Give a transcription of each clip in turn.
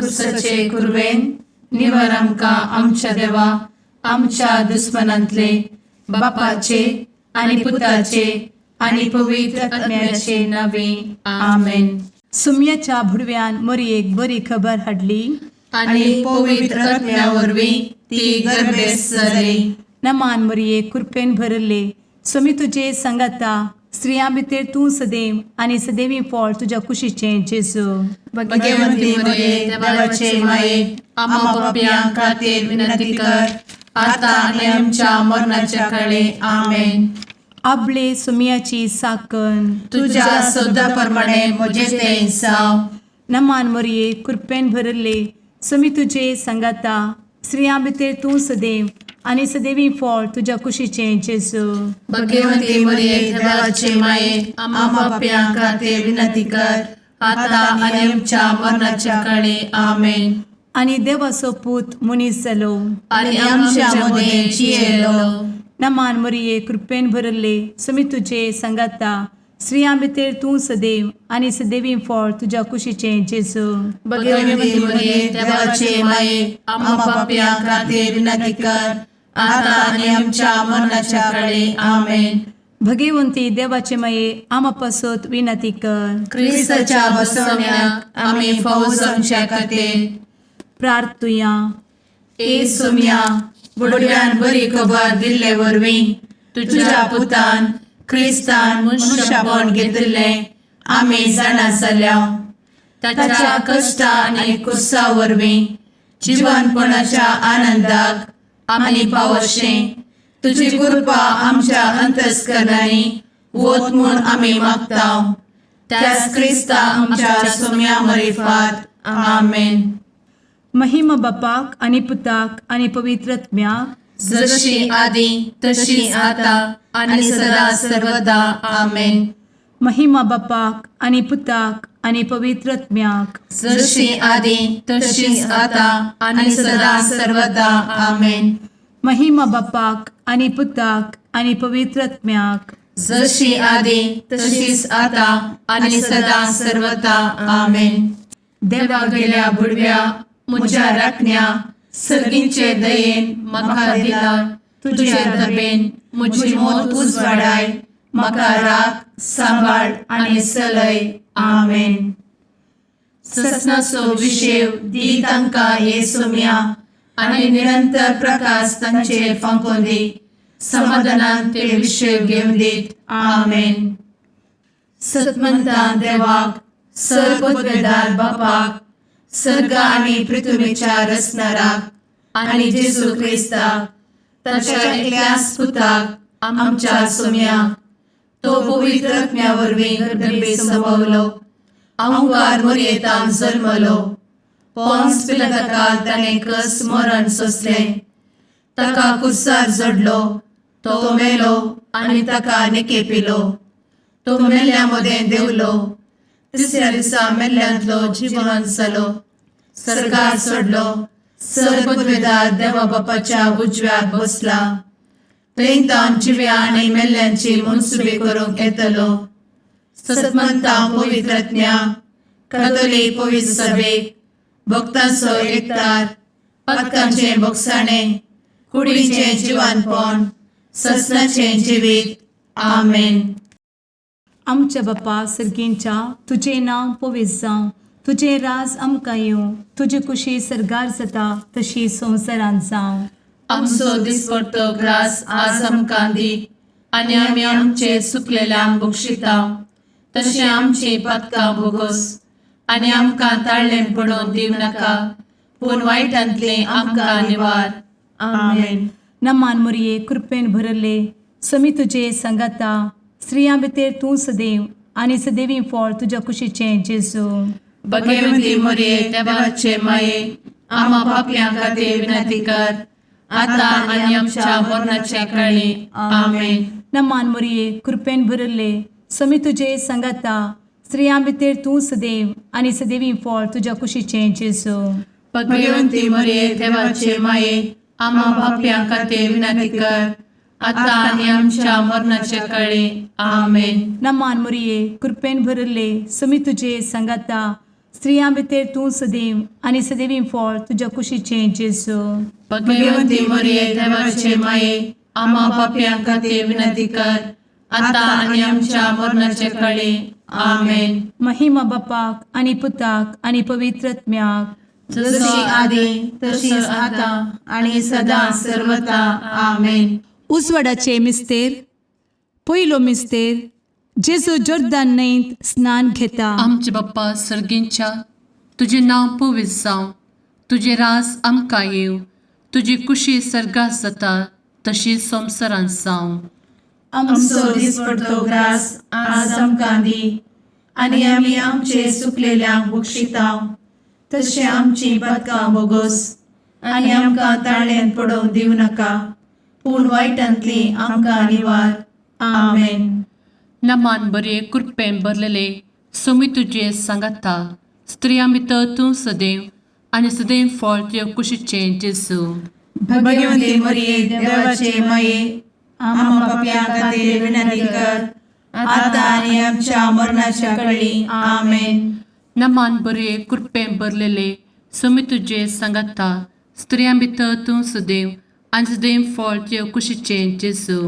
कुर्साचे कुरवेन निवर आमकां आमच्या देवा आमच्या दुस्मनांतले बापाचे आनी पुताचे आनी पवित्र आत्म्याचे नावे आमेन. सुम्याच्या भुडव्यान मोरयेक बरी खबर हाडली. आनी पवित्र आत्म्या वरवीं ती गर्भेस्त जाली. नमान मोरये, कृपेन भरले, स्वामी तुजे सांगाता. स्त्रियां भितर तूं सदैव आनी सदैवी फळ तुज्या कुशीचें जेजू. भगवंती मरिये, देवाचे माये, आम्हा पापयां खातीर विनंती कर, आता आनी आमच्या मरणाच्या काळे. आमेन. आबले सुम्याची साकन. तुझ्या शब्दा प्रमाणे म्हजे ते जावं. नमान मोरये, कृपेन भरले, स्वामी तुजे सांगाता. स्त्रियां भितर तूं सदैव आनी सदैवी फळ तुज्या कुशीचें जेजू. भगवंती मरिये, देवाचे माये, आम्हा पापयां खातीर विनंती कर, आता आनी आमच्या मरणाच्या काळे. आमेन. आनी देवाचो पूत मनीस जालो आनी आमच्या मदें जियेलो. नमान मोरये, कृपेन भरले, स्वामी तुजे सांगाता. स्त्रियां भितर तूं सदैव आनी सदैवी फळ तुज्या कुशीचें जेजू. भगवंती मरिये, देवाचे माये, आम्हा पापयां खातीर विनंती कर, आता आनी आमच्या मरणाच्या काळे. आमेन. भगवंती देवाचे माये, आमा पासत विनंती कर. क्रिस्ताच्या बसवण्याक आमी फावो जावच्या खातीर. प्रार्थुया. ए सोम्या, बुडव्यान बरी खबर दिल्ले वरवीं तुझ्या पुतान क्रिस्तान मनुष्यपण घेतिल्लें आमी जाणा जाल्या. ताच्या कश्टा आनी कुर्सा वरवीं जिवनपणाच्या आनंदाक आमी पावशें तुजी कृपा आमच्या अंतस्करणांनी वत म्हूण आमी मागता, त्याच क्रिस्ता आमच्या सोम्या मरिफात. आमेन. महिमा बापाक आनी पुताक आनी पवित्र आत्म्याक. जशी आदी तशी आता आणि सदा सर्वदा. आमेन. महिमा बापाक आनी पुताक आनी पवित्र आत्म्याक. जशी आदी तशीच आता आणि सदा सर्वदा. आमेन. महिमा बापाक आनी पुताक आनी पवित्र आत्म्याक. जशी आदी तशीच आता आणि सदा सर्वदा. आमेन. देवा गेल्या बुडव्या म्हज्या राखण्या, सर्गींचे दयेन म्हाका दिला तुझे दबेन म्हजी मोत उजवाडाय, म्हाका राख, सांबाळ आनी चलय. आमेन. ससनाचो विशेव दी तांकां हे सोम्या आनी निरंतर प्रकाश तांचेर फांकोवन दी. समाधानान ते विशेव घेवन दीत. आमेन. सतमंता देवाक, सर्वपदवेदार बापाक, सर्ग आनी पृथ्वीच्या रचणाराक आनी जेजू क्रिस्ताक ताच्या एकल्याच पुताक आमच्या सोम्याक, तो पवित्र आत्म्या वरवीं गर्भे संभवलो, अंकार मोरयेतान जल्मलो, पोन्स पिलाताकाल ताणें कस मरण सोंसलें, ताका कुर्सार जडलो, तो मेलो आनी ताका निकेपिलो, तो मेल्ल्या मदें देंवलो, तिसऱ्या दिसा मेल्ल्यांतलो जिवन जालो, सर्गार चडलो, सर्वपदवेदार देवा बापाच्या उजव्याक बसला, थंय तावन जिव्या आनी मेल्ल्यांची मनसुबी करूंक येतलो. सतमंता पवित्र आत्म्या, कातोलीक पवित्र सभेक, भक्तांचो एकतार, पातकांचें भोगसाणें, कुडीचें जिवानपण, ससनाचें जिवीत. आमेन. आमच्या बापा सर्गींच्या, तुजें नांव पवित्र जावं, तुजें राज आमकां येवं, तुजी कुशी सर्गार जाता तशी संवसारांत जावं. आमचो दिसपडतो ग्रास आज आमकां दी आनी आमी आमचे चुकलेल्यांक बक्षिता तशें आमची पातकां भोगोस आनी आमकां ताळ्ळें पडोवन दिवं नाका, पूण वायटांतलें आमकां निवार. आमेन. नमान मोरये, कृपेन भरले, समी तुजे सांगाता. स्त्रियां भितर तूं सदैव आनी सदैवी फळ तुज्या कुशीचें जेजू. भगवती मोरये, देवाचे माये, आम्हा पापयां खातीर विनंती कर, आता आनी आमच्या मरणाच्या काळी. आमेन. नमान मोरये, कृपेन भरले, समी तुजे सांगाता. स्त्रियां भितर तूं सदैव आनी सदैवी फळ तुज्या कुशीचें जेजू. भगवंती मोरये, देवाचे माये, आम्हा पापयां खातीर विनंती कर, आता आनी आमच्या मरणाच्या काळी. आमेन. नमान मोरये, कृपेन भरले, समी तुजे सांगाता. स्त्रियां भितर तूं सदैव आनी सदैवी फळ तुज्या कुशीचें जेजू. भगवती मरिये, देवाचे माये, आम्हा पापयां खातीर विनंती कर, आतां आनी आमच्या मरणाचे कळी. आमेन. महिमा बापाक आनी पुताक आनी पवित्र आत्म्याक. जशी आदी तशीच आतां आनी सदां सर्वता. आमेन. उजवाडाचे मिस्तेर. पयलो मिस्तेर, जेजू जोर्दान न्हंयत स्नान घेता. आमचे बाप्पा सर्गींच्या, तुजें नांव पवित्र जावं, तुजें रास आमकां येवं, तुजी कुशी सर्गात जाता तशी संवसारांत जावं. आमचो दिसपडतो ग्रास आज आमकां दी आनी आमी आमचे सुकलेल्यांक बक्षितांव तशें आमची पदकां बोगोस आनी आमकां ताळ्यान पडोवंक दिवं नाका, पूण वायटांतली आमकां निवार. आमेन. नमान बरे, कृपेन भरलेले, सोमी तुजे सांगाता, स्त्रियां भितर तूं सदैव आनी सदैव फळ तुजे कुशीचें जेजू. भगवती मरिये, देवाचे माये, आम्हा पापयां खातीर विनंती कर, आतां आनी आमच्या मरणाच्या कळी. आमेन. नमान बरे, कृपेन भरलेले, सोमी तुजे सांगाता, स्त्रियां भितर तूं सदैव आनी सदैव फळ तुजे कुशीचें जेजू.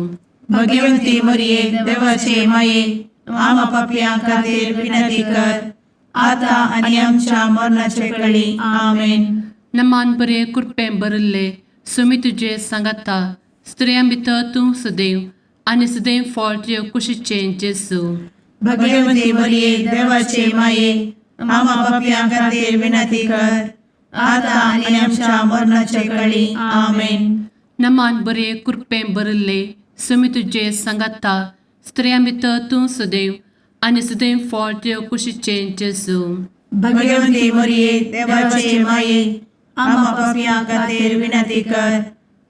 भगवती मरिये, देवाचे माये, आम्हा पापयां खातीर विनंती कर, आतां आनी आमच्या मरणाच्या कळी. आमेन. नमान बरे, कृपेन भरिल्ले, सोमी तुजे सांगाता, स्त्रियां भितर तूं सदैव आनी सदैव फळ तुजे कुशीचें जेजू. भगवती मरिये, देवाचे माये, आम्हा पापयां खातीर विनंती कर, आतां आनी आमच्या मरणाच्या कळी. आमेन. नमान बरे, कृपेन भरिल्ले, सोमी तुजे सांगाता, स्त्रियां भितर तूं सदैव आनी सदैव फळ तुजे कुशीचें जेजू. भगवती मरिये, देवाचे माये, आम्हा पापयां खातीर विनंती कर,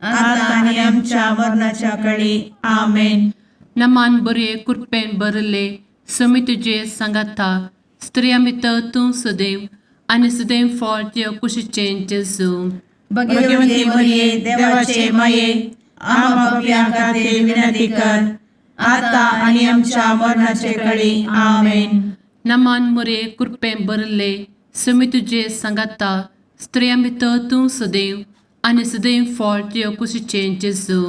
आतां आनी आमच्या मरणाच्या कळी. आमेन. नमान बरे, कृपेन भरिल्ले, सोमी तुजे सांगाता, स्त्रियां भितर तूं सदैव आनी सदैव फळ तुजे कुशीचें जेजू. भगवती मरिये, देवाचे माये, आम्हा पापयां खातीर विनंती कर, आतां आनी आमच्या मरणाचे कळी. आमेन. नमान मोरे, कृपेन भरिल्ले, सोमी तुजे सांगाता, स्त्रियां भितर तूं सदैव आनी सदैव फळ तुजे कुशीचें जेजू.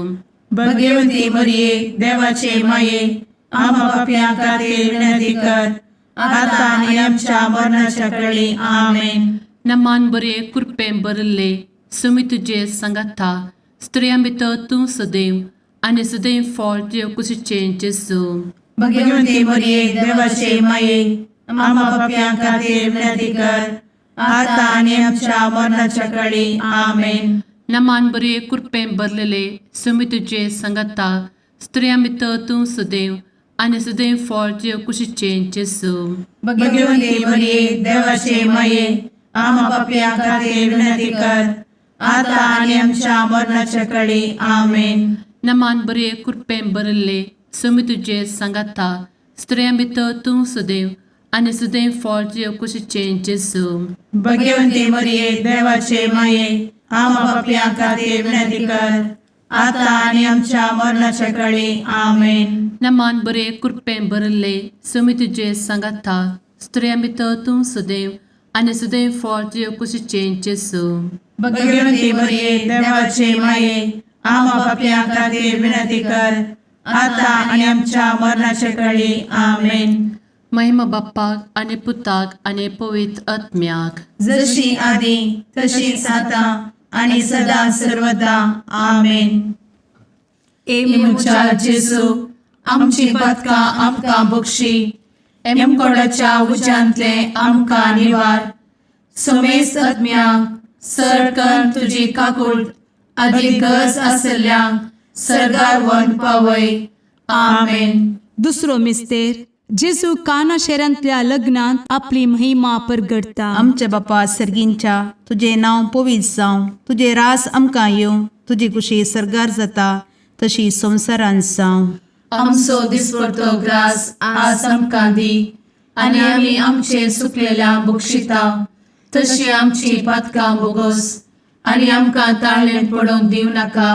भगवती मरिये, देवाचे माये, आम्हा पापयां खातीर विनंती कर, आतां आनी आमच्या मरणाच्या कळी. आमेन. नमान बरे, कृपेन भरिल्ले, सोमी तुजे सांगाता, स्त्रियां भितर तूं सदैव आनी सदैव फळ तुजे कुशीचें जेजू. भगवती मरिये, देवाचे माये, आम्हा पापयां खातीर विनंती कर, आतां आनी आमच्या मरणाच्या कळी. आमेन. नमान बरे, कृपेन भरलेले, सोमी तुजे सांगाता, स्त्रियां भितर तूं सदैव आनी सदैव फळ तुजे कुशीचें जेजू. भगवती मरिये, देवाचे माये, आम्हा पापयां खातीर विनंती कर, आतां आनी आमच्या मरणाच्या कळी. आमेन. नमान बरे, कृपेन भरिल्ले, सोमी तुजे सांगाता, स्त्रियां भितर तूं सदैव आनी सदैव फळ तुजे कुशीचें जेजू. भगवती मरिये, देवाचे माये, आम्हा पापयां खातीर विनंती कर, आतां आनी आमच्या मरणाच्या कळी. आमेन. नमान बरे, कृपेन भरिल्ले, सोमी तुजे सांगाता, स्त्रियां भितर तूं सदैव आनी सदैव फळ तुजे कुशीचें जेजू. भगवती मरिये, देवाचे माये, आम्हा पापयां खातीर विनंती कर, आतां आनी आमच्या मरणाच्या कळी. आमेन. महिमा बाप्पाक आनी पुताक आनी पवित्र आत्म्याक. जशी आदी तशीच आतां आनी सदां सर्वदा. आमेन. ए म्हज्या जेजू, आमची पदकां आमकां बक्षी, एमकोडाच्या उज्यांतले आमकां निवार, समेस्त आत्म्यांक सरकन तुजी काकूळ आदी गरज आसल्ल्यांक सरगार वन पावय. आमेन. दुसरो मिस्तेर, जेजू काना शहरांतल्या लग्नांत आपली महिमा परगटता. आमच्या बापा सर्गींच्या, तुजें नांव पवित्र जावं, तुजें रास आमकां येवं, तुजी कुशी सर्गार जाता तशी संवसारांत जावं. आमचो दिसपडतो ग्रास आज आमकां दी आनी आमी आमचे सुकलेल्या बक्षिता तशी आमची पातकां बोगोस आनी आमकां ताळ्ळें पडोवंक दिवं नाका,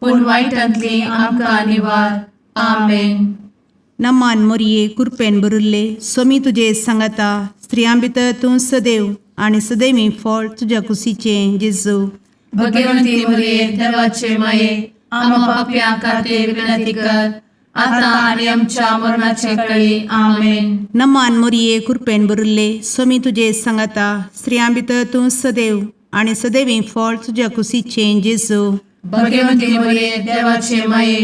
पूण वायटांतली आमकां निवार. आमेन. नमान मोरये कुरपेन भरिल्ले सोमी तुजे सांगाता स्त्रियां भितर तूं सदैव आनी सदैवी फळ तुज्या कुशीचें जेजू. भगवंती मरिये देवाचे माये आम्हा पापयां खातीर विनंती कर आता आणि आमच्या मरणाचे कळी. आमेन. नमान मोरये कुरपेन भरिल्ले सोमी तुजे सांगाता स्त्रियां भितर तूं सदैव आनी सदैवी फळ तुज्या कुशीचें जेजू. भगवंती मरिये देवाचे माये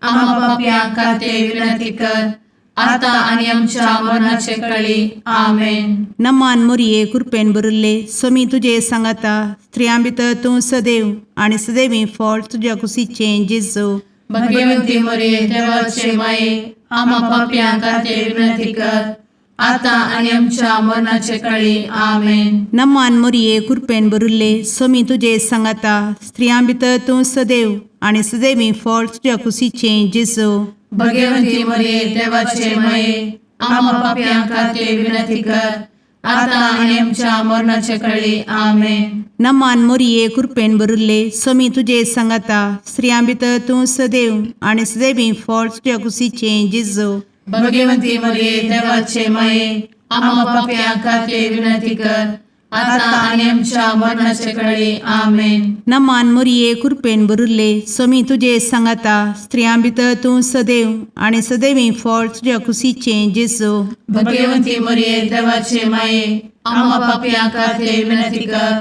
आम्हा पापयां खातीर विनंती कर आता आणि आमच्या मरणाचे कळी. आमेन. नमान मोरये कुरपेन भरिल्ले सोमी तुजे सांगाता स्त्रियां भितर तूं सदैव आनी सदैवी फळ तुज्या कुशीचें जेजू. भगवंती मरिये देवाचे माये आम्हा पापयां खातीर विनंती कर आता आणि आमच्या मरणाचे कळी. आमेन. नमान मोरये कुरपेन भरिल्ले सोमी तुजे सांगाता स्त्रियां भितर तूं सदैव आनी सदैवी फळ तुज्या कुशीचें जेजू. भगवंती मरिये देवाचे माये आम्हा पापयां खातीर विनंती कर आता आणि आमच्या मरणाचे कळी. आमेन. नमान मोरये कुरपेन भरिल्ले सोमी तुजे सांगाता स्त्रियां भितर तूं सदैव आनी सदैवी फळ तुज्या कुशीचें जेजू. भगवंती मरिये देवाचे माये आम्हा पापयां खातीर विनंती कर आता आणि आमच्या मरणाचे कळी. आमेन. नमान मोरये कुरपेन भरिल्ले सोमी तुजे सांगाता स्त्रियां भितर तूं सदैव आनी सदैवी फळ तुज्या कुशीचें जेजू. भगवंती मरिये देवाचे माये आम्हा पापयां खातीर विनंती कर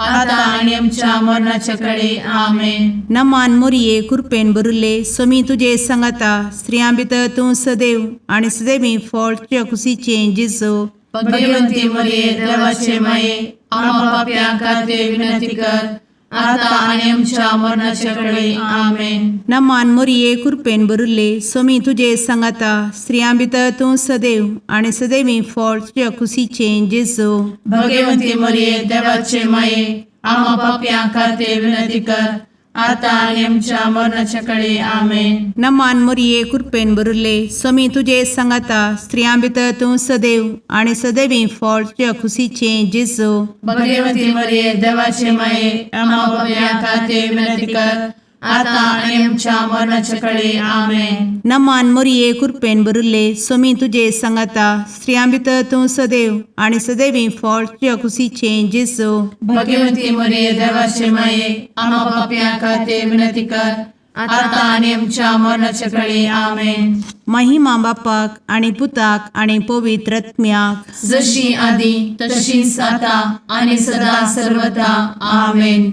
आता आणि आमच्या मरणाच्या कळी. आमेन. नमान मोरये कुरपेन भरिल्ले सोमी तुजे सांगाता स्त्रियां भितर तूं सदैव आनी सदैवी फळ तुज्या कुशीचें जेजू. भगवंती मरिये देवाचे माये आम्हा पापयां खातीर विनंती कर आता आणि आमच्या मरणाच्या कळी. आमेन. नमान मोरये कुरपेन भरिल्ले सोमी तुजे सांगाता स्त्रियां भितर तूं सदैव आनी सदैवी फळ तुज्या कुशीचें जेजू. भगवंती मरिये देवाचे माये आम्हा पापयां खातीर विनंती कर आता आणि आमच्या मरणाच्या कळी. आमेन. नमान मोरये कुरपेन भरिल्ले सोमी तुजे सांगाता स्त्रियां भितर तूं सदैव आनी सदैवी फळ तुज्या कुशीचें जेजू. भगवंती मरिये देवाचे माये आम्हा पापयां खातीर विनंती कर आता आणि आमच्या मरणाच्या कळी. आमेन. नमान मोरये कुरपेन भरिल्ले सोमी तुजे सांगाता स्त्रियां भितर तूं सदैव आनी सदैवी फळ तुज्या कुशीचें जेजू. भगवंती मरिये देवाचे माये आम्हा पापयां खातीर विनंती कर आता आणि आमच्या मरणाच्या कळी. आमेन. महिमा बापाक आनी पुताक आनी पवित्र आत्म्याक. जशी आदी तशीच आता आणि सदा सर्वदा. आमेन.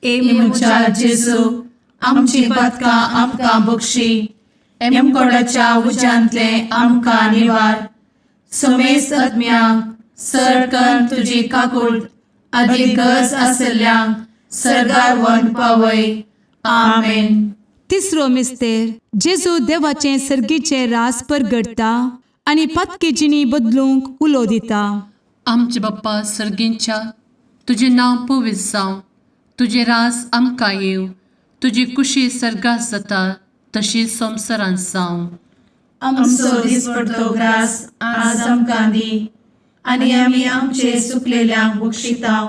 ए म्हज्या जेजू आमची पातकां आमकां बक्षी एमकोडाच्या उज्यांतले आमकां निवार समेस्त आत्म्यांक सरकन तुजी काकूट आदी गरज आसल्ल्यांक सरगार वन पावय. आमेन. तिसरो मिस्तेर जेजू देवाचें सर्गीचें रास परगटता आनी पातकी जिणी बदलूंक उलो दिता. आमचे बाप्पा सर्गींच्या तुजें नांव पवित्र जावं तुजें रास आमकां येवं तुजी कुशी सर्गात जाता तशी संवसारांत जावं. आमचो दिसपडतो ग्रास आज आमकां दी आनी आमी आमचे सुकलेल्यांक बक्षितांव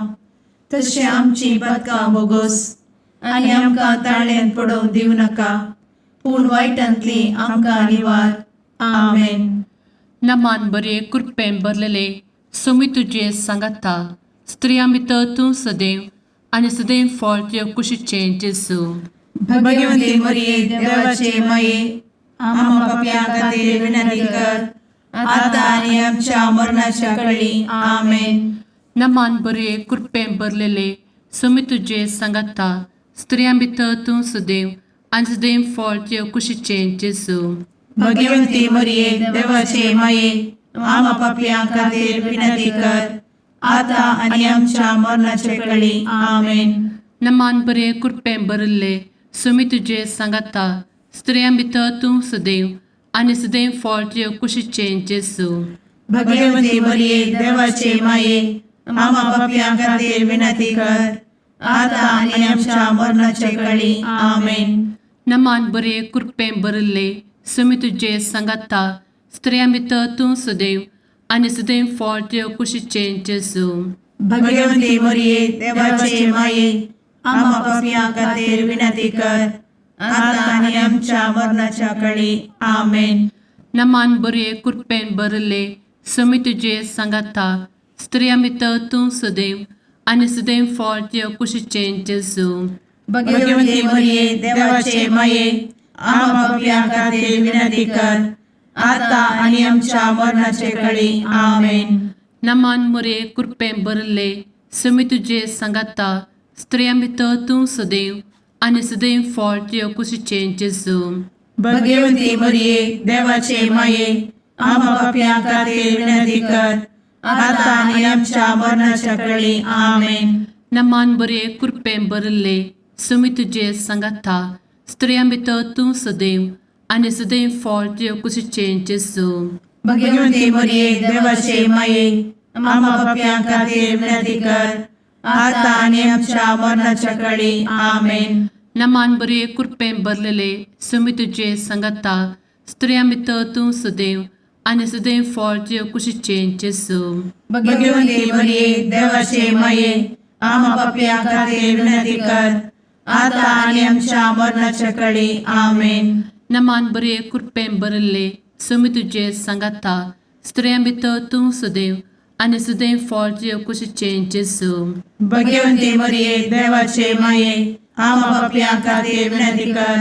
तशें आमची पातकां बोगोस आनी आमकां ताळ्यांत पडोवंक दिवं नाका पूण वायटांतली आमकां निवार. आमेन. नमान बरे कृपेन भरलेले सोमी तुजे सांगाता स्त्रियां भितर तूं सदैव आनी सदैव फळ तुज्या कुशीचें जेजू. भगवंती मरिये देवाचे माये आम्हा पापयां खातीर विनंती कर आता आनी आमच्या मरणाच्या कळी. आमेन. नमान बरे कृपेन भरलेले सोमी तुजे सांगाता स्त्रियां भितर तूं सदैव आनी सदैव फळ तुज्या कुशीचें जेजू. भगवंती मरिये देवाचे माये आम्हा पापयां खातीर विनंती कर आता आनी आमच्या मरणाच्या कळी. आमेन. नमान बरे कृपेन भरिल्ले सोमी तुजे सांगाता स्त्रियां भितर तूं सदैव आनी सदैव फळ तुज्या कुशीचें जेजू. भगवंती मरिये देवाचे माये आम्हा पापयां खातीर विनंती कर आता आनी आमच्या मरणाच्या कळी. आमेन. नमान बरे कृपेन भरिल्ले सोमी तुजे सांगाता स्त्रियां भितर तूं सदैव आनी सदैव फळ तुज्या कुशीचें जेजू. भगवंती मरिये देवाचे माये आम्हा पापयां खातीर विनंती कर आता आनी आमच्या मरणाच्या कळी. आमेन. नमान बरये कृपेन भरले समी तुजे सांगाता स्त्रिया भितर तूं सदैव आनी सदैव फळ तुज्या कुशीचें जेजू. भगवती मरिये, देवाचे माये, आम्हा पापयां खातीर विनंती कर, आता आनी आमच्या मरणाचे कळी. आमेन. नमान मुरे कृपेन भरले समी तुजे सांगाता स्त्रिया भितर तूं सदैव आनी सदैव फळ तुज्या कुशीचें जेजू. भगवती मरिये, देवाचे माये, आम्हा पापयां खातीर विनंती कर, आता आनी आमच्या मरणाच्या कळी. आमेन. नमान बरे कृपेन भरले समी तुजे सांगाता स्त्रिया भितर तूं सदैव आनी सदैव फळ तुज्या कुशीचें जेजू. भगवती मरिये, देवाचे माये, आम्हा पापयां खातीर विनंती कर, आता आनी आमच्या मरणाच्या कळी. आमेन. नमान बरे कृपेन भरलेले समी तुजे सांगाता स्त्रिया भितर तूं सदैव आनी सदैव फळ तुज्या कुशीचें जेजू. भगवती मरिये, देवाचे माये, आम्हा पापयां खातीर विनंती कर, आता आनी आमच्या मरणाच्या कळी. आमेन. नमान बरे कृपेन भरले समी तुजे सांगाता स्त्रिया भितर तूं सदैव आनी सदैव फळ तुज्या कुशीचें जेजू. भगवती मरिये, देवाचे माये, आम्हा पापयां खातीर विनंती कर,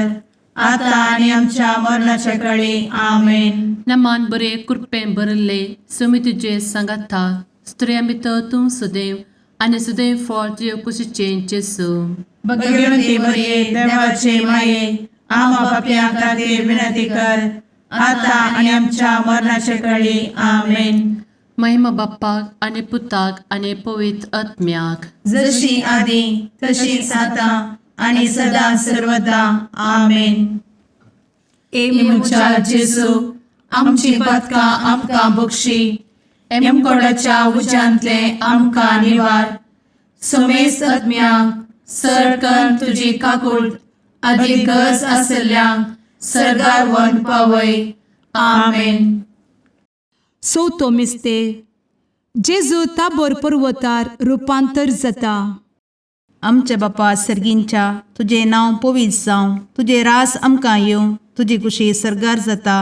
आता आनी आमच्या मरणाच्या कळी. आमेन. नमान बरे कृपेन भरले समी तुजे सांगाता स्त्रिया भितर तूं सदैव आनी सदैव फळ तुज्या कुशीचें जेजू. भगवती मरिये, देवाचे माये, आम्हा पापयां खातीर विनंती कर, आता आनी आमच्या मरणाच्या कळी. आमेन. महिमा बाप्पाक आनी पुताक आनी पवित्र आत्म्याक. जशी आदी तशीच आता आणि सदा सर्वदा. आमेन. ए म्हज्या जेजू, आमची पातकां आमकां बक्षी, एमकोडाच्या उज्यांतले आमकां निवार, समेस्त आत्म्यांक सरकन तुजी काकूळ आदी गरज आसल्ल्यांक सर्गार व्हरून पावय. आमेन. चवथो मिस्तेर, जेजू ताबोर पर्वतार रुपांतर जाता. आमच्या बापा सर्गींच्या, तुजें नांव पवित्र जावं, तुजें राज आमकां येवं, तुजी कुशी सर्गार जाता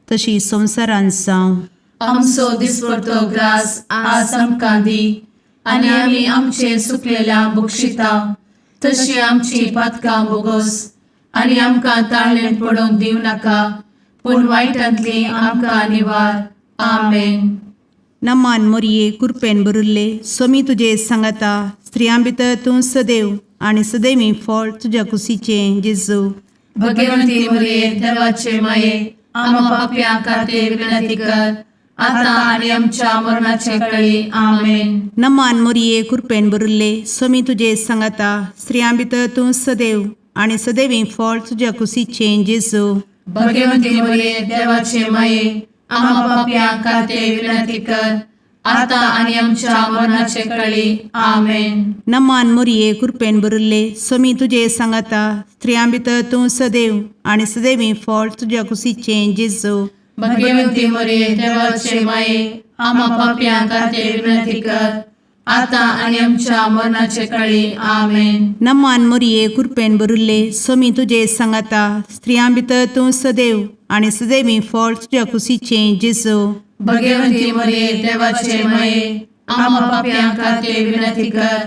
तशी संवसारांत जावं. आमचो दिसपडतो ग्रास आज आमकां दी आनी आमी आमचे सुकलेल्या बक्षिता तशी आमची पातकां बोगोस आनी आमकां ताळणेंत पडोवंक दिवं नाका, पूण वायटांतली आमकां निवार. आमेन. नमान मोरये, कुरपेन भरिल्ले, सोमी तुजे सांगाता, स्त्रियां भितर तूं सदैव आनी सदैवी फळ तुज्या कुशीचें जेजू. भगवंती मरिये, देवाचे माये, आम्हा पापयां खातीर विनंती कर, आता आनी आमच्या मरणाचे कळी. आमेन. नमान मोरये, कुरपेन भरिल्ले, सोमी तुजे सांगाता, स्त्रियां भितर तूं सदैव आनी सदैवी फळ तुज्या कुशीचें जेजू. भगवंती मरिये, देवाचे माये, आम्हा पापयां खातीर विनंती कर, आता आनी आमच्या मरणाचे कळी. आमेन. नमान मोरये, कुरपेन भरिल्ले, सोमी तुजे सांगाता, स्त्रियां भितर तूं सदैव आनी सदैवी फळ तुज्या कुशीचें जेजू. भगवंती मरिये, देवाचे माये, आम्हा पापयां खातीर विनंती कर, आता आनी आमच्या मरणाचे कळी. आमेन. नमान मोरये, कुरपेन भरिल्ले, सोमी तुजे सांगाता, स्त्रियां भितर तूं सदैव आनी सदैवी फळ तुज्या कुशीचें जेजू. भगवंती मरिये, देवाचे माये, आम्हा पापयां खातीर विनंती कर,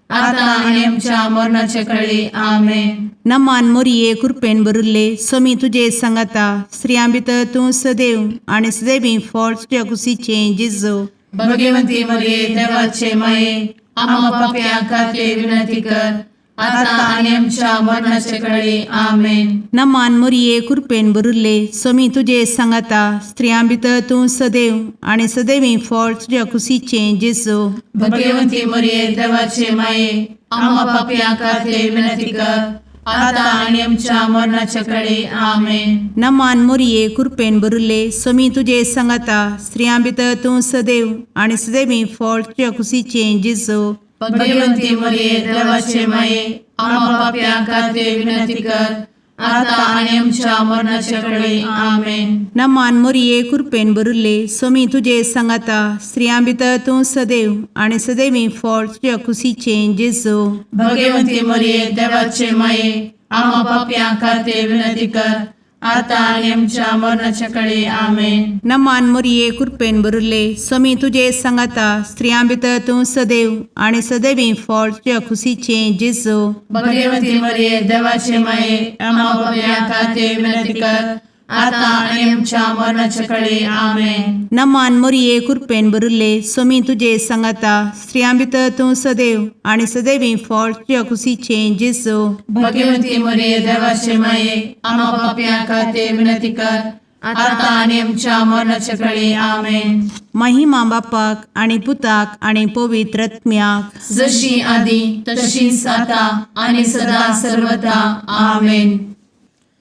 आता आनी आमच्या मरणाचे कळी. आमेन. नमान मोरये, कुरपेन भरिल्ले, सोमी तुजे सांगाता, स्त्रियां भितर तूं सदैव आनी सदैवी फळ तुज्या कुशीचें जेजू. भगवंती मरिये, देवाचे माये, आम्हा पापयां खातीर विनंती कर, आता आनी आमच्या मरणाचे कळी. आमेन. नमान मोरये, कुरपेन भरिल्ले, सोमी तुजे सांगाता, स्त्रियां भितर तूं सदैव आनी सदैवी फळ तुज्या कुशीचें जेजू. भगवंती मरिये, देवाचे माये, आम्हा पापयां खातीर विनंती कर, आता आनी आमच्या मरणाचे कळी. आमेन. नमान मोरये, कुरपेन भरिल्ले, सोमी तुजे सांगाता, स्त्रियां भितर तूं सदैव आनी सदैवी फळ तुज्या कुशीचें जेजू. भगवंती मरिये, देवाचे माये, आम्हा पापयां खातीर विनंती कर, आता आनी आमच्या मरणाचे कळी. आमेन. नमान मोरये, कुरपेन भरिल्ले, सोमी तुजे सांगाता, स्त्रियां भितर तूं सदैव आनी सदैवी फळ तुज्या कुशीचें जेजू. भगवंती मरिये, देवाचे माये, आम्हा पापयां खातीर विनंती कर, आतां आनी आमच्या मरणाच्या कडे आमेन. नमान मोरये कृपेन भरिल्ले स्वामी तुजे सांगाता स्त्रियां भितर तूं सदैव आनी सदैवी फळ तुज्या खुशीचें जेजू. भगवती मरिये देवाचे माये आम्हा पापयां खातीर विनंती कर आतां आनी आमच्या मरणाच्या कडे आमेन. नमान मोरये कृपेन भरिल्ले स्वामी तुजे सांगाता स्त्रियां भितर तूं सदैव आनी सदैवी फळ तुज्या खुशीचें जेजू. भगवती मरिये देवाचे माये आम्हा पापयां खातीर विनंती कर आतां आनी आमच्या मरणाच्या कडे आमेन. महिमा बापाक आनी पुताक आनी पवित्र आत्म्याक. जशी आदी तशीच आता आणि सदा सर्वदा आमेन.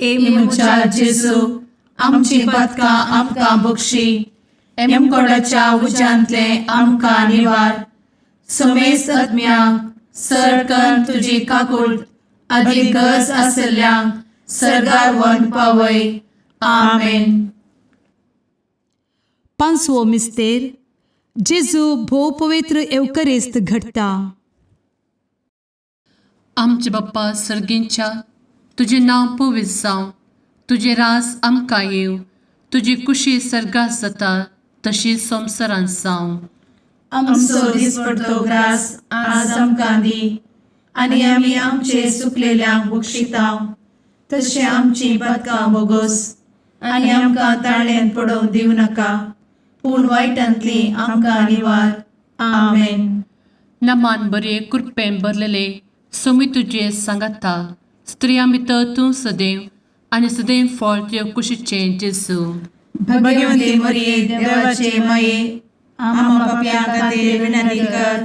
ए म्हज्या जेजू आमची पातकां आमकां बक्षी एमकोडाच्या उज्यांतले आमकां निवार समेस्त आत्म्यांक सरकन तुजी काकूळ आदी गरज आसल्ल्यांक सरगार वन पावय आमेन. पांचवो मिस्तेर जेजू भोव पवित्र एवकरिस्त घडटा. आमचे बाप्पा सर्गींच्या तुजें नांव पवित्र जावं, तुजें रास आमकां येवं, तुजी कुशी सर्गात जाता तशी संवसारांत जावं. आमचो दिसपडतो ग्रास आज आमकां दी आनी आमी आमचे सुकलेल्यांक बक्षितांव तशें आमची पातकां बोगोस आनी आमकां ताळ्यान पडोवंक दिवं नाका पूण वायटांतली आमकां निवार आमेन. नमान बरे कृपेन भरलेले सोमी तुजे सांगाता स्त्रियां भितर तूं सदैव आनी सदैव फळ तुज्या कुशीचें जेजू. भगवती मरिये देवाचे माये आम्हा पापयां खातीर विनंती कर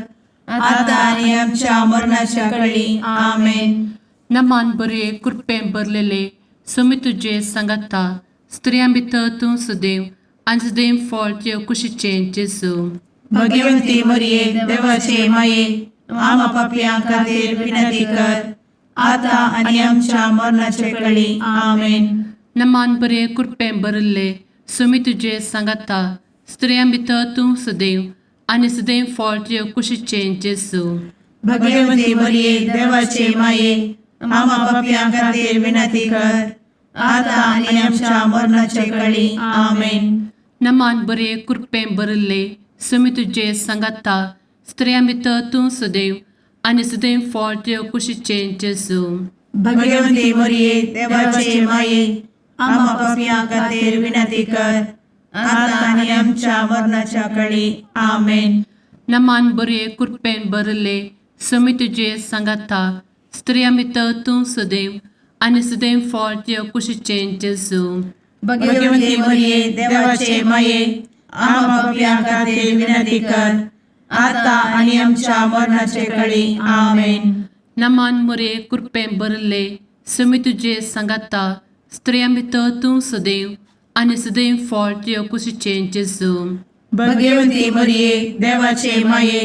आतां आनी आमच्या मरणाच्या कळी आमेन. नमान बरे कृपेन भरलेले सोमी तुजे सांगाता स्त्रियां भितर तूं सदैव आनी सदैव फळ तुज्या कुशीचें जेजू. भगवती मरिये देवाचे माये आम्हा पापयां खातीर विनंती कर आतां आनी आमच्या मरणाचे कळी आमेन. नमान बरे कृपेन भरिल्ले सुमी तुजे सांगाता स्त्रियां भितर तूं सदैव आनी सदैव फळ तुज्या कुशीचें जेजू. भगवती मरिये देवाचे माये आम्हा पापयां खातीर विनंती कर आतां आनी आमच्या मरणाचे कळी आमेन. नमान बरे कृपेन भरिल्ले सुमी तुजे सांगाता स्त्रियां भितर तूं सदैव आनी सदैव फळ तुज्या कुशीचें जेजू. भगवती मरिये देवाचे माये आम्हा पापयां खातीर विनंती कर आतां आनी आमच्या मरणाच्या कळी आमेन. नमान बरे कृपेन भरिल्ले सुमी तुजे सांगाता स्त्रियां भितर तूं सदैव आनी सदैव फळ तुज्या कुशीचें जेजू. भगवती मरिये देवाचे माये आम्हा पापयां खातीर विनंती कर आतां आनी आमच्या मरणाचे कळी आमेन. नमान मुरे कृपेन भरिल्ले सुमी तुजे सांगाता स्त्रियां भितर तूं सदैव आनी सदैव फळ तुज्या कुशीचें जेजू. भगवती मरिये देवाचे माये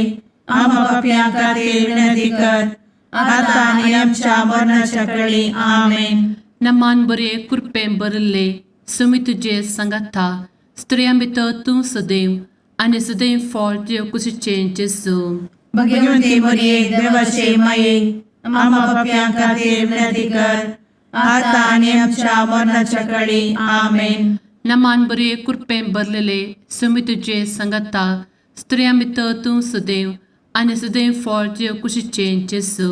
आम्हा पापयां खातीर विनंती कर आतां आनी आमच्या मरणाच्या कळी आमेन. नमान बरे कृपेन भरिल्ले सुमी तुजे सांगाता स्त्रियां भितर तूं सदैव आनी सदैव फळ तुज्या कुशीचें जेजू. भगवती मरिये देवाचे माये आम्हा पापयां खातीर विनंती कर आतां आनी आमच्या मरणाच्या कळी आमेन. नमान बरे कृपेन भरलेले सुमी तुजे सांगाता स्त्रियां भितर तूं सदैव आनी सदैव फळ तुज्या कुशीचें जेजू.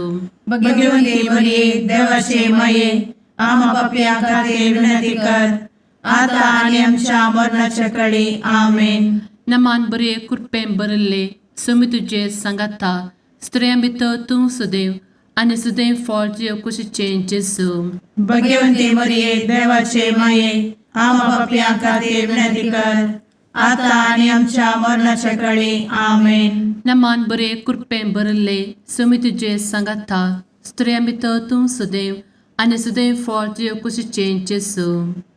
भगवती मरिये देवाचे माये आम्हा पापयां खातीर विनंती कर आतां आनी आमच्या मरणाच्या कळी आमेन. नमान बरे कृपेन भरिल्ले सुमी तुजे सांगाता स्त्रियां भितर तूं सदैव आनी सदैव फळ तुज्या कुशीचें जेजू. भगवती मरिये देवाचे माये आम्हा पापयां खातीर विनंती कर आतां आनी आमच्या मरणाच्या कळी आमेन. नमान बरे कृपेन भरिल्ले सुमी तुजे सांगाता स्त्रियां भितर तूं सदैव आनी सदैव फळ तुज्या कुशीचें जेजू.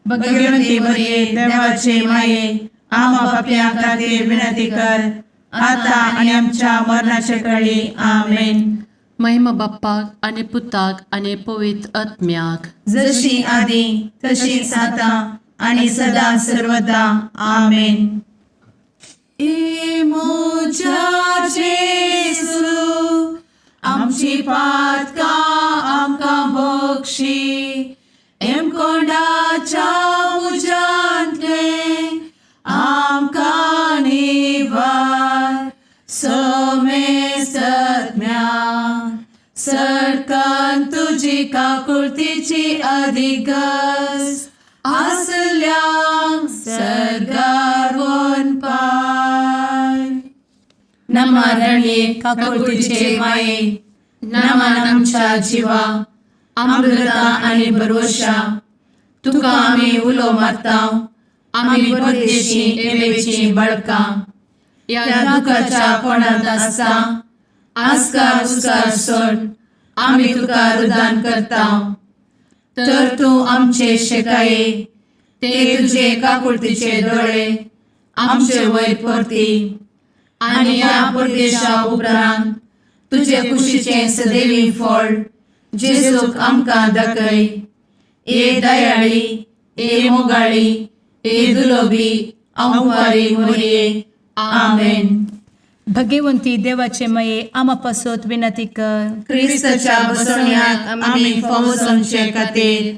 भगवती मरिये देवाचे माये आम्हा पापयां खातीर विनंती कर आतां आनी आमच्या मरणाच्या कळी आमेन. महिमा बाप्पाक आनी पुताक आनी पवित्र आत्म्याक. जशी आदी तशीच आतां आणि सदा सर्वदा आमेन. ए म्हज्या जेजू आमची पातकां आमकां बक्षी हेमकोंडाच्या उज्यांतले आमकां निवार समेस्तज्ञा सरकान तुजी काकुळतीची अधिगस आसल्यांक सरगार पाय. नमा रणये काकुळतीचे माये, नमन आमच्या जिवा, अमृता आनी भरवशा, तुका आमी उलो मारता, आमी परदेशी एवेची बळकां ह्या दुखाच्या कोणांत आसता आस्कार उस्कार सोड आमी तुका रुदान करता, तर तूं आमचे शेकाये ते तुजे काकुळतीचे दोळे आमचे वयर परती आनी ह्या परदेशा उपरांत तुजे कुशीचें सदैवी फळ जेजूक आमकां दाखय. ए दयाळी, ए मोगाळी, ए दुलोबी आंवारी मोरये. आमेन. भगवंती देवाचे मये आमा पासत विनंती कर. क्रिस्ताच्या बसवण्याक आमी फावो जावचे खातीर.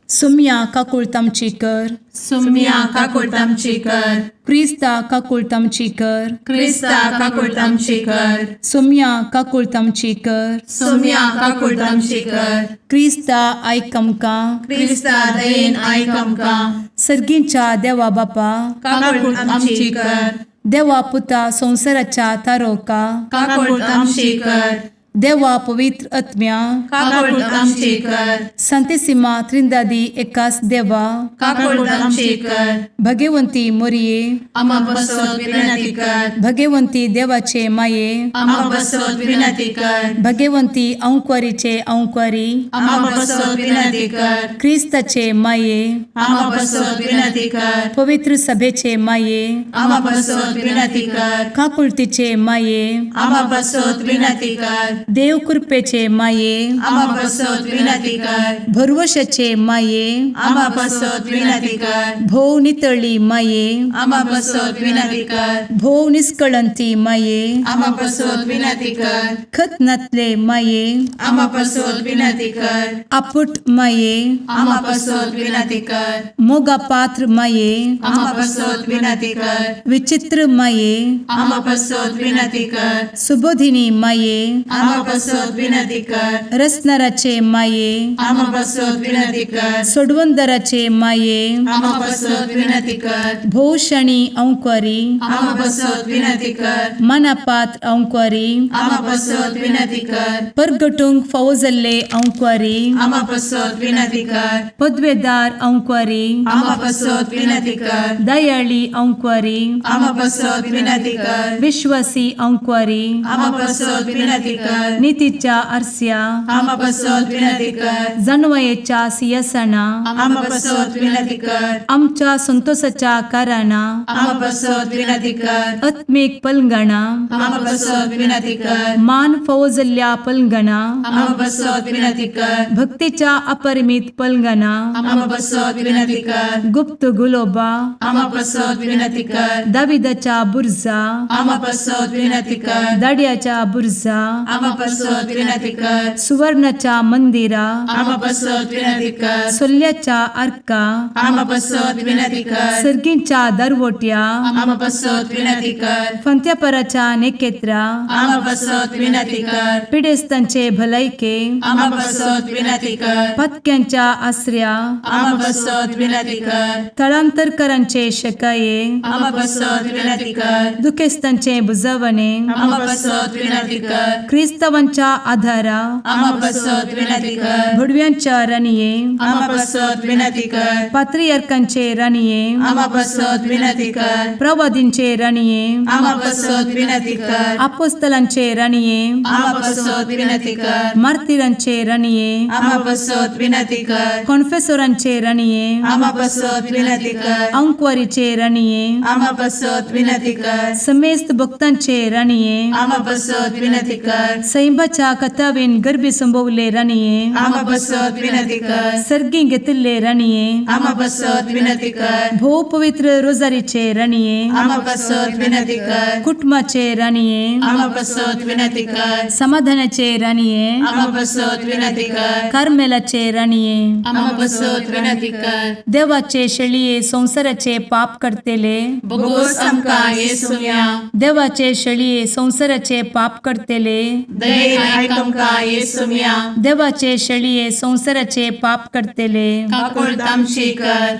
सुम्या काकुळत आमची कर. सुम्या काकुळत आमची कर. क्रिस्ता काकुळत आमची कर. क्रिस्ता काकुळत आमची कर. सुम्या काकुळत आमची कर. सुम्या काकुळत आमची कर. क्रिस्ता आयक आमकां. क्रिस्ता दयेन आयक आमकां. सर्गींच्या देवा बापा, काकुळत आमची कर. देवा पुता संवसाराच्या तारोका, काकुळत आमची कर. देवा पवित्र आत्म्या, काकुळत आमची कर. संतेसिमा त्रिंदादी एकास देवा, काकुळत आमची कर. भगवंती मोरये, आमा बसत विनंती कर. भगवंती देवाचे माये, आमा बसत विनंती कर. भगवंती अंक्वारीचे अंक्वारी, आमा बसत विनंती कर. क्रिस्ताचे माये, आमा बसत विनंती कर. पवित्र सभेचे माये, आमा बसत विनंती कर. काकुळतीचे माये, आमा बसत विनंती कर. देव कृपेचे माये, आमा बसत विनंती कर. भरवशाचे माये, आमा बसत विनंती कर. भोव नितळी माये, आमा बसत विनंती कर. भोव निष्कळंती माये, आमा बसत विनंती कर. खतनातले माये, आमा बसत विनंती कर. आपुट माये, आमा बसत विनंती कर. मोगा पात्र माये, आमा बसत विनंती कर. विचित्र माये, आमा बसत विनंती कर. सुबोधिनी माये, आमा बसत विनंती कर. रसनाराचे माये, आमा बसत विनंती कर. सोडवंदराचे माये, आमा बसत विनंती कर. भोवशणी अंक्वारी, आमा बसत विनंती कर. मनापात्र अंक्वारी, आमा बसत विनंती कर. परगटूंक फावो जाल्ले अंक्वारी, आमा बसत विनंती कर. पदवेदार अंक्वारी, आमा बसत विनंती कर. दयाळी अंक्वारी, आमा बसत विनंती कर. विश्वासी अंक्वारी, आमा बसत विनंती कर. नितीच्या आरस्या, आमा बसत विनंती कर. जानवयेच्या सियासना, आमा बसत विनंती कर. आमच्या संतोषाच्या कारणा, आमा बसत विनंती कर. आत्मीक पलंगणा, आमा बसत विनंती कर. मान फावो जाल्ल्या पलंगणा, आमा बसत विनंती कर. भक्तीच्या अपरिमित पलंगणा, आमा बसत विनंती कर. गुप्त गुलोबा, आमा बसत विनंती कर. दाविदाच्या बुर्जा, आमा बसत विनंती कर. दाड्याच्या बुर्जा, आमा बसत विनंती कर. सुवर्णाच्या मंदिरा, आमा बसत विनंती कर. सोल्ल्याच्या आर्का, आमा बसत विनंती कर. सर्गींच्या दरवट्या, आमा बसत विनंती कर. फंत्यापराच्या नेकेत्रा, आमा बसत विनंती कर. पिडेस्तांचे भलायके, आमा बसत विनंती कर. पत्क्यांच्या आसऱ्या, आमा बसत विनंती कर. थळांतरकरांचे शकाये, आमा बसत विनंती कर. दुखेस्तांचे बुजवणे, आमा बसत विनंती कर. क्रिस्तावांच्या आधारा, आमा बसत विनंती कर. भुडव्यांच्या राणये, आमा बसत विनंती कर. पात्रियर्कांचे राणये, आमा बसत विनंती कर. प्रवादींचे राणये, आमा बसत विनंती कर. आपोस्तलांचे राणये, आमा बसत विनंती कर. मार्तिरांचे राणये, आमा बसत विनंती कर. कॉन्फेसोरांचे राणये, आमा बसत विनंती कर. अंक्वारीचे राणये, आमा बसत विनंती कर. समेस्त भक्तांचे राणये, आमा बसत विनंती कर. सैंबाच्या कथावेन गर्भी संभवले राणये आमा बसत विनंती कर. सर्गी घेतिल्ले राणये आमा बसत विनंती कर. भोव पवित्र रोजारीचे राणये आमा बसत विनंती कर. कुटुंबाचे राणये आमा बसत विनंती कर. समाधानाचे राणये आमा बसत विनंती कर. कार्मेलाचे राणये आमा बसत विनंती कर. देवाचे शेळये संवसाराचे पाप करतेले बोगोस आमकां येसुम्या. देवाचे शेळये संवसाराचे पाप करतेले दयेन आयक आमकां येसुम्या. देवाचे शेळये संवसाराचे पाप करतेले काकुळट आमची कर.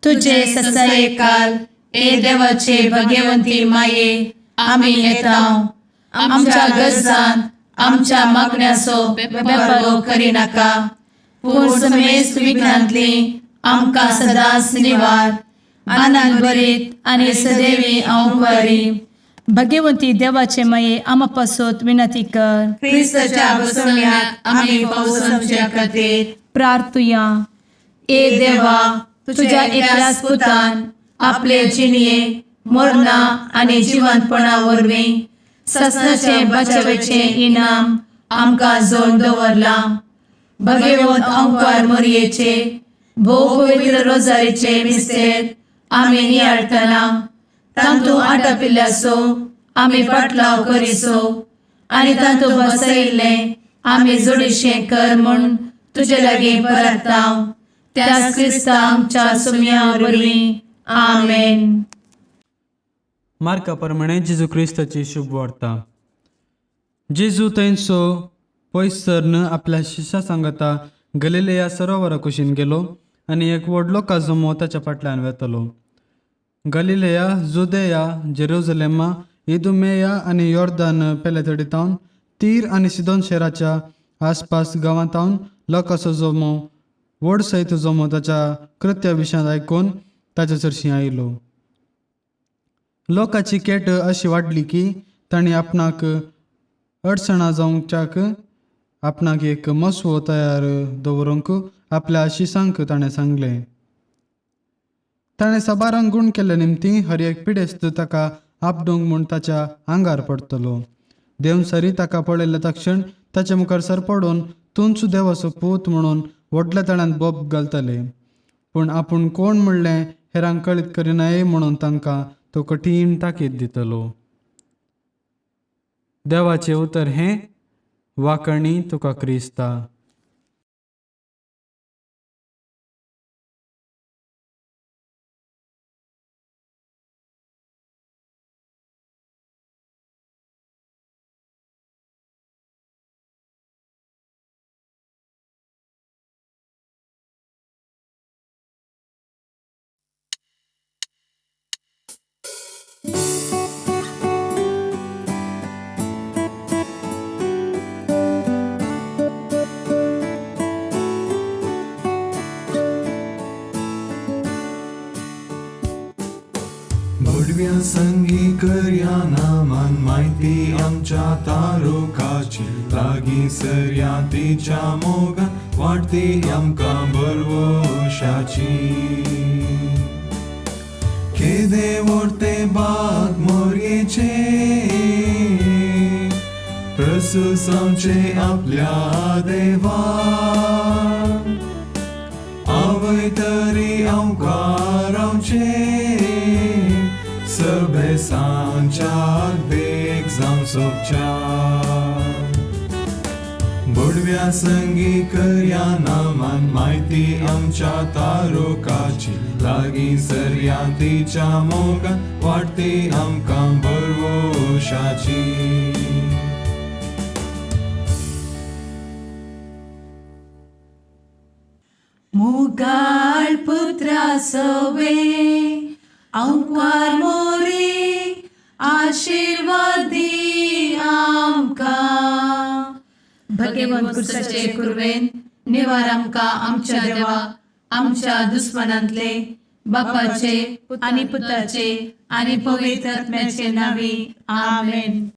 तुझे तुझे ससाये ससायकाल ए देवाचे भगवंती माये, आमी येता आमच्या गरजान आमच्या मागण्याचो बेपर्वो करिनाका, पूण समेस्त विघ्नांतली आमकां सदांच निवार. आनंद भरीत आनी सदैवी अंकुरी भगवंती देवाचे माये आमा पासत विनंती कर. क्रिस्ताच्या बसवण्यात आम्ही पावसाच्या खातीर प्रार्थुया. ए देवा, तुझ्या एकल्याच पुतान आपले जिणये मरणा आनी जिवंतपणा वरवीं ससनाचे बचावेचे इनाम आमकां जोड दवरलां. भगवंत अंकार मोरयेचे भोव पवित्र रोजारीचे मिस्तेर आमी नियाळटना तांतू आटापिल्ल्याचो आमी पाटलाव करिसो आनी तांतू बसयिल्लें आमी जोडीशें कर म्हूण तुजे लागीं परताव, त्याच क्रिस्ता आमच्या सुम्या वरवीं. आमेन. मार्का प्रमाणे जेजू क्रिस्ताची शुभ वार्ता. जेजू थंयसो पयस सरन आपल्या शिश्या सांगता गलिलेया सरोवरा कुशीन गेलो आनी एक व्हडलो काजमो ताच्या फाटल्यान वेतलो. गलिलेया, जुदेया, जेरुजलेमा, इदुमेया आनी योर्दान पेलेतडी तावन तीर आनी सिदोन शहराच्या आसपास गांवांतावन लोकांचो जमो व्हड सयत जमो ताच्या कृत्या विशयांत आयकून ताच्या चरशीं आयलो. लोकांची केट अशी वाडली की तांणी आपणाक अडचणां जावच्याक आपणाक एक मसवो तयार दवरूंक आपल्या शिसांक ताणें सांगलें. ताणें साबारांक गूण केल्ले निमतीं हर एक पिडेस्त ताका आपडूंक म्हूण ताच्या आंगार पडटलो. देवसरी ताका पळयल्ले तक्षण ताचे मुखार सरपडून तूंच देवाचो पूत म्हणून व्हडल्या तळ्यांत बोब घालताले. पूण आपूण कोण म्हणलें हेरांक कळीत करिनाये म्हणून तांकां तो कठीण ताकीद दितलो. देवाचें उतर हें. वाकणी तुका क्रिस्ता. भडव्या संगी करया नामान म्हायती आमच्या तारुकाची लागीं सरया तिच्या मोगान वाडटी आमकां बरवशाची. केदे व्हडते बाग मोरयेचे प्रसूस आमचे आपल्या देवा आवय तरी आमकां रावचें सभेसांच्या देख जावं सोबच्या. बोडव्या संगी करया नामान म्हायती आमच्या तारुकाची लागीं सरया तिच्या मोगान वाडटी आमकां बरवशाची. मुगाळ पुत्रा सवे अंकुर मोरे आशीर्वादी आमकां. भगवंत कुर्साचे कुर्वेन निवार आमकां आमच्या देवा आमच्या दुस्मनांतले बापाचे आनी पुताचे आनी पवित्र आत्म्याचे नांवी. आमेन.